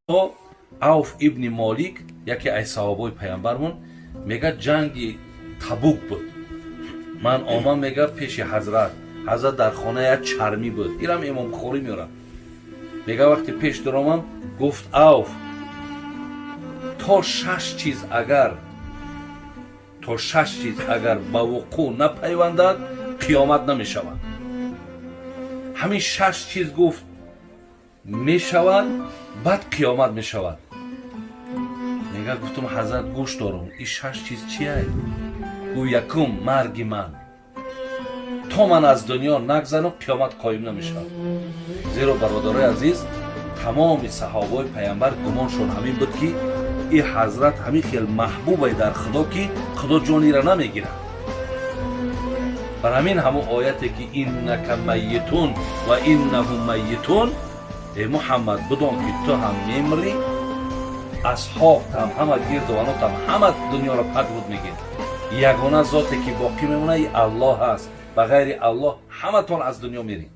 Авф ибни Молик, яке аз саҳобои паямбармон, мега, ҷанги Табук буд. Ман омам, мега, пеши ҳазрат. Ҳазрат дар хона як чармӣ буд. Инам Имом Бухорӣ меорад. Мега, вақте пеш даромам, гуфт: Авф, то шаш чиз агар, то шаш чиз агар ба вуқӯъ напайвандад, қиёмат намешавад. Ҳамин шаш чиз, гуфт, мешавад, баъд қиёмат мешавад. Мега, гуфтум: ҳазрат, гӯш дорум, ин шаш чиз чия? Гӯ: якум, марги ман. То ман аз дунё нагзарам, қиёмат қоим намешавад. Зеро, бародарои азиз, тамоми саҳобаои паямбар гумоншон ҳамин буд, ки ин ҳазрат ҳамин хел маҳбубай дар Худо, ки Худо ҷонира намегирад. Бар ҳамин ҳамон ояте, ки إنك ميت وإنهم ميتون, э Муҳаммад, бидон, ки ту ҳам мемрӣ, асҳобтам, ҳама гирдованотам, ҳама дунёро падруд мегирд. Ягона зоте, ки боқӣ мемонад, и Аллоҳ аст. Ба ғайри Аллоҳ ҳаматон аз дунё мерем.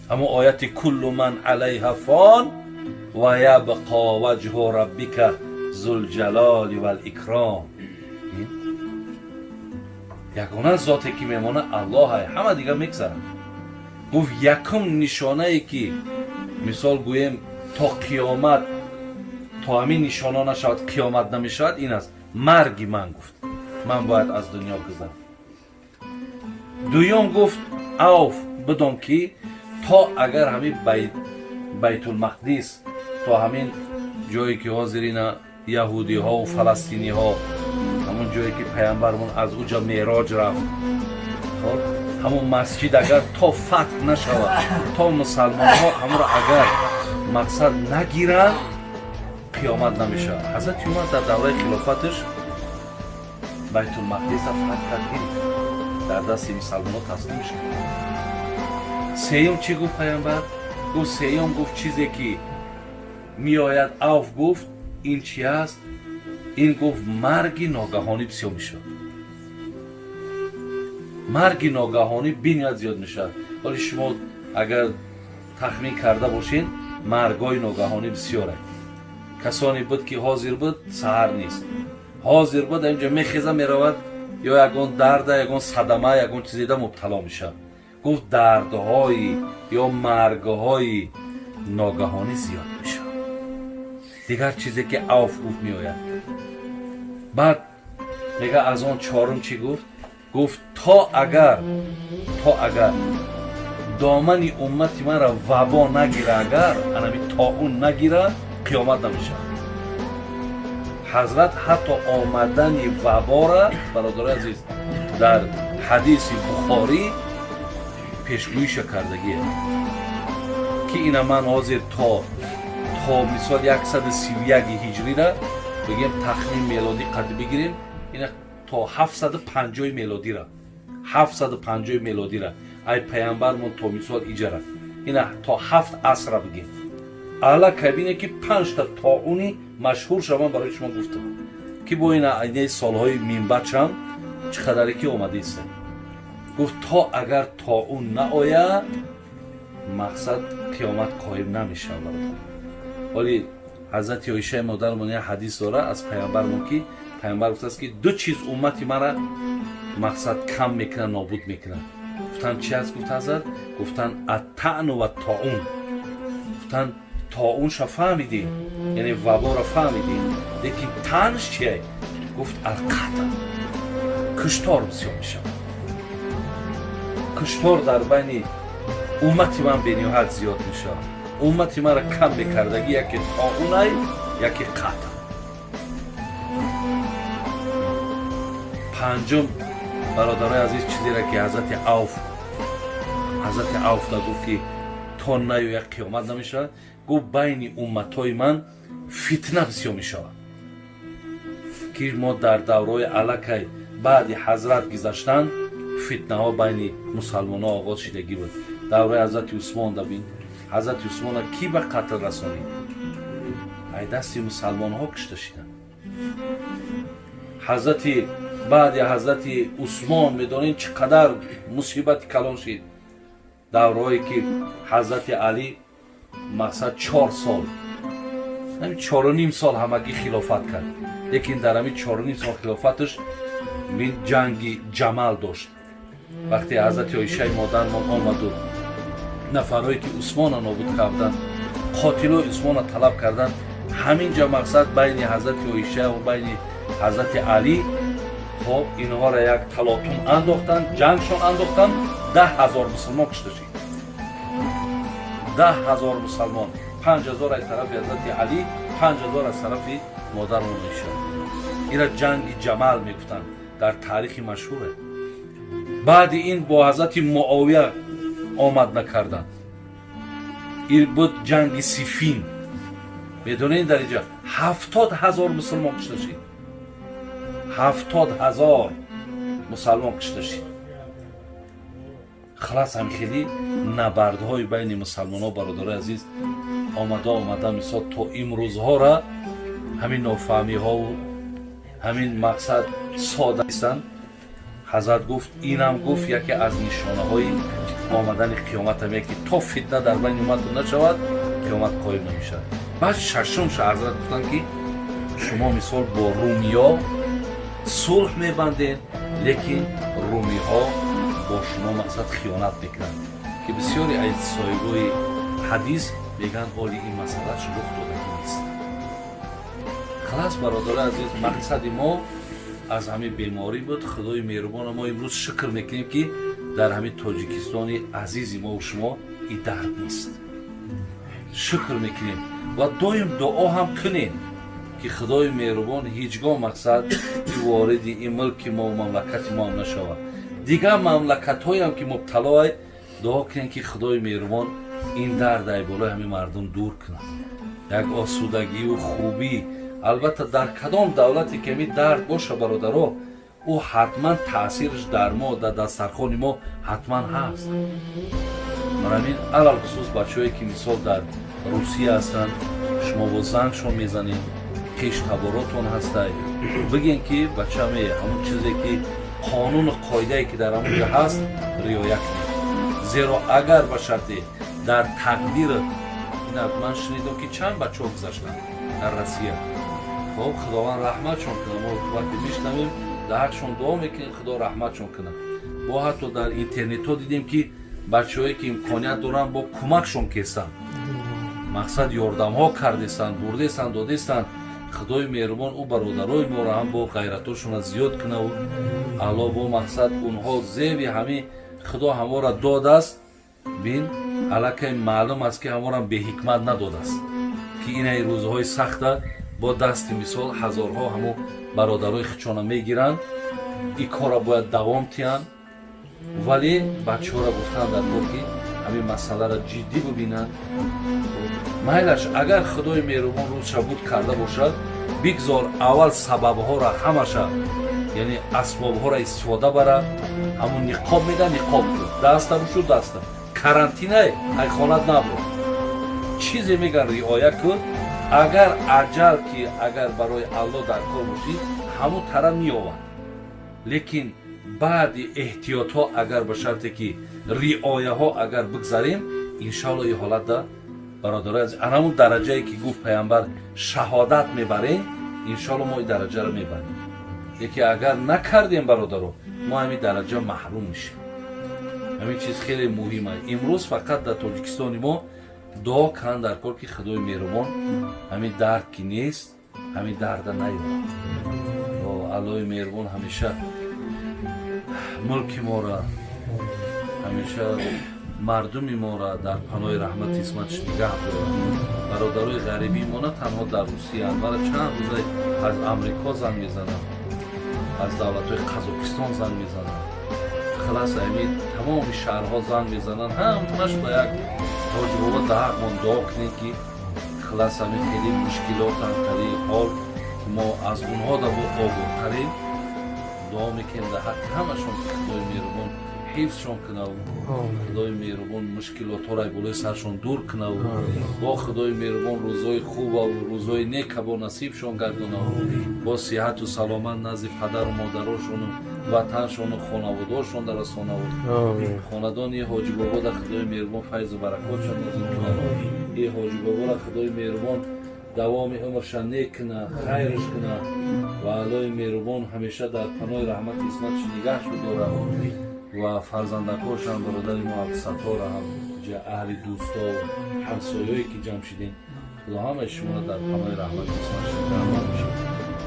Ҳамон ояти كل من عليها فان ويبقى وجه ربك ذو الجلال والإكرام. Ягона зоте, ки мемонад, Аллоҳ, ҳама дигар мегзаранд. Гуфт: якум нишонае, ки мисол гӯем, то қиёмат, то ҳамин нишона нашавад, қиёмат намешавад, ин аст: марги ман. Гуфт, ман бояд аз дунё гузарам. Дуюм, гуфт: Авф, бидон, ки то агар ҳамин Байтулмақдис, то ҳамин ҷое, ки ҳозир ина яҳудиҳову фаластиниҳо, ҳамон ҷое, ки паямбармон аз уҷа мероҷ рафт, хоб, ҳамон масҷид агар то фатҳ нашавад, то мусалмонҳо ҳамонро агар мақсад нагиранд, қиёмат намешавад. Ҳазрати Умар дар давраи хилофаташ Байтулмақдиса фатҳ кард, гирифт, дар дасти мусалмонҳо таслим шуд. Сеюм чӣ гуфт паямбар? Гуфт, сеюм, гуфт, чизе, ки меояд, Авф, гуфт, ин чи аст? Ин, гуфт, марги ногаҳонӣ бисёр мешавад. Марги ногаҳонӣ бениҳоят зиёд мешавад. Ҳоли шумо агар тахмин карда бошед, маргҳои ногаҳонӣ бисёре. Касоне буд, ки ҳозир буд, саҳар нест, ҳозир буд, инҷо мехеза, меравад, ё ягон дарда, ягон садама, ягон чизеда мубтало мешавад. Гуфт, дардҳои ё маргҳои ногаҳонӣ зиёд мешавад. Дигар чизе, ки Авф гуфт, меояд. Баъд мега, аз он чорум чӣ гуфт? Гуфт, то агар домани уммати манро вабо нагира, агар анами тоун нагира, қиёмат намешавад. Ҳазрат ҳатто омадани вабора, бародарои азиз, дар ҳадиси Бухорӣ пешгӯиша кардагие, ки ина ман ҳозир то мисол 131 ҳиҷрира бигем, тахмин мелодӣ қад бигирем, ина то 750 мелодира, 750 мелодира, ай паямбармон то мисол иҷара, ина то ҳафт асра бигем. Аллакай бине, ки панҷта тоуни машҳур шаван, барои шумо гуфтам, ки бо ина айнаи солҳои минбачам чӣ қадаре ки омада иста. Гуфт, то агар тоун наояд, мақсад, қиёмат қоим намешавад, бародар. Ҳоли ҳазрати Оишаи модармон як ҳадис дора аз паямбармон, ки паямбар гуфтааст, ки ду чиз уммати мара, мақсад, кам мекунад, нобуд мекунад. Гуфтанд: чи аст? Гуфт ҳазрат, гуфтанд: الطعن والطاعون. Гуфтанд: тоунша фаҳмидӣ, яъне ваборо фаҳмидӣ, лекин таънш чие? Гуфт: القتل, куштор бисёр мешавад. Куштор дар байни уммати ман бениҳоят зиёд мешавад. Уммати маро кам мекардагӣ яке тоунай, яке қатл. Панҷум, бародарои азиз, чизере, ки ҳазрати Авф да гуфт, ки то наёяд, қиёмат намешавад, гуфт: байни умматҳои ман фитна бисёр мешавад, ки мо дар давраҳои аллакай баъди ҳазрат гузаштан фитнаҳо байни мусалмонҳо оғоз шидагӣ буд. Давраи ҳазрати Усмон да бин, ҳазрати Усмона кӣ ба қатл расонид? Ай дасти мусалмонҳо кушта шиданд. Ҳазрати баъди ҳазрати Усмон медонед, чӣ қадар мусибати калон шид. Давраҳое, ки ҳазрати Алӣ Мақсад 4 сол, ҳамин 4,5 сол ҳамагӣ хилофат кард, лекин дар ҳамин 4,5 сол хилофаташ мин ҷанги Ҷамал дошт. Вақте ҳазрати Оишаи модармон омаду нафарҳое ки Усмона нобуд карданд, қотилои Усмона талаб карданд, ҳамин ҷа мақсад байни ҳазрати Оиша ва байни ҳазрати Алӣ, хоб, инҳоро як талотум андохтанд, ҷангшон андохтанд, 10 000 мусулмон кушта шид. 10 000 мусалмон, 5000 аз тарафи ҳазрати Алӣ, 5000 аз тарафи модармон Оиша. Ира ҷанги Ҷамал мегуфтанд, дар таърихи машҳуре. Баъди ин бо ҳазрати Муовия омад накарданд, ин буд ҷанги Сифин. Медонед, дар инҷа 70 000 мусулмон кушта шид, 70 000 мусалмон кушта шид. Халас, ҳам хеле набардҳои байни мусалмонҳо, бародарои азиз, омада омада, мисол, то имрӯзҳора ҳамин нофаҳмиҳову ҳамин мақсад сода нестанд. Ҳазрат гуфт, инам гуфт, яке аз нишонаҳои омадани қиёмат аме, ки то фитна дар байни уммат нашавад, қиёмат қоим намешавад. Баъд шашумша ҳазрат гуфтанд, ки шумо, мисол, бо румиё сулҳ мебандед, лекин румиҳо бо шумо, мақсад, хиёнат мекунанд, ки бисёре аз соҳибои ҳадис мегӯянд, оли ин масъалаш рух додагӣ нест. Халас, бародари азиз, мақсади мо аз ҳамин беморӣ буд. Худои меҳрубона мо имрӯз шукр мекунем, ки дар ҳамин Тоҷикистони азизи мову шумо и дард нест. Шукр мекунем ва доим дуо ҳам кунем, ки Худои меҳрубон ҳеҷ гоҳ, мақсад, вориди ин мулки мо, мамлакати мо ҳам нашавад. Дигар мамлакатҳоям ки мубталоай, дуо кунем, ки Худои меҳрубон ин дард ай болои ҳамин мардум дур кунад, як осудагию хубӣ. Албатта, дар кадом давлате ки ҳамин дард боша, бародаро, ӯ ҳатман таъсираш дар мо, дар дастархони мо ҳатман ҳаст. Барамин, алалхусус бачаҳое ки, мисол, дар Русия ҳастанд, шумо бо зангшон мезанед, хештаборотон ҳастай, бигем, ки бачаме, ҳамон чизе ки қонуну қоидае ки дар ҳамон ҷо ҳаст, риоя кунед. Зеро агар ба шарте дар тақдир ина, ман шунидам, ки чанд бачаҳо гузаштанд дар Россия. Хоб, Худованд раҳматшон кунад. Мо вақте мешунавем, дар ҳақшон дуо мекунем, Худо раҳматшон кунад. Бо ҳатто дар интернетҳо дидем, ки бачаҳое ки имконият доранд, бо кӯмакшон кестанд, мақсад, ёрдамҳо кардестанд, бурдестанд, додестанд. Худои меҳрубон ӯ бародарои моро ҳам бо ғайратошона зиёд кунаву алло бо, мақсад, онҳо зеби ҳамин Худо ҳамора додааст. Бин, аллакай маълум аст, ки ҳаморам беҳикмат надодааст, ки инаи рӯзҳои сахта бо дасти, мисол, ҳазорҳо ҳамо бародарои хичона мегиранд. И корра бояд давом тиҳанд, вале бачаҳоро гуфтан дар кор, ки ҳамин масъаларо ҷиддӣ бибинанд. Майлаш, агар Худои меҳрубон рӯзша буд карда бошад, бигзор аввал сабабҳоро ҳамаша, яъне асбобҳоро истифода бара. Ҳамун ниқоб меда, ниқоб кун, даста бушу, даста карантинай, ай хонат набро, чизе меган, риоя кун. Агар аҷал ки агар барои Алло дар кор бошӣ, ҳамун тараф меовад. Лекин баъди эҳтиётҳо, агар ба шарте ки риояҳо агар бигзарем, иншоалло, ин ҳолатда, бародарои азиз, ана ҳамун дараҷае ки гуфт пайғамбар, шаҳодат мебарем, иншоалло, мо ин дараҷаро мебарем. Лекин агар накардем, бародаро, мо ҳамин дараҷа маҳрум мешем. Ҳамин чиз хеле муҳим аст. Имрӯз фақат дар Тоҷикистони мо дуо кунанд дар кор, ки Худои меҳрубон ҳамин дард ки нест, ҳамин дарда наёрад. Аллои меҳрубон ҳамеша мулки моро, ҳамеша мардуми моро дар паноҳи раҳмати исматиш нигаҳ дорад. Бародарои ғарибии мо на танҳо дар Русия, мара чанд рӯза аз Амрико занг мезананд, аз давлатҳои Қазоқистон занг мезананд, халас, ҳамин тамоми шаҳрҳо занг мезананд, ҳамаш ба як ҳоҷибобо дар ҳақмон дуо кунед, ки халас, ҳамин хеле мушкилотам тари ҳол, ки мо аз онҳо да бо огоҳтарем. Дуо мекунем дар ҳаққи ҳамашон, ки Худои меҳрубон ҳифз. Ҳифзшон кунаву Худои меҳрубон мушкилотҳоро болои саршон дур кунаву бо Худои меҳрубон рӯзҳои хубаву рӯзҳои нека бо насибшон гардонаву бо сиҳату саломат назди падару модарошону ватаншону хонаводаошон дарасонаву хонадони Ҳоҷибобо дар Худои меҳрубон файзу баракотшон нозил кунад. И Ҳоҷибоборо Худои меҳрубон давоми умрша нек куна, хайрш куна ва Аллои меҳрубон ҳамеша дар паноҳи раҳмати исматш нигаҳш бидорад ва фарзандакошам, бародари мо Абдусаттора ҳам, аҳли дӯсто, ҳамсоёе ки ҷамъ шидем, Худо ҳамаи шуморо дар паноҳи раҳмати исматш нигаҳбон бошад.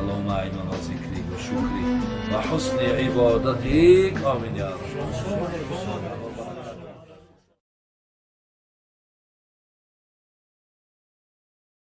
اللهم أعنا على ذكرك وشكرك وحسن عبادتك، آمين يا رب.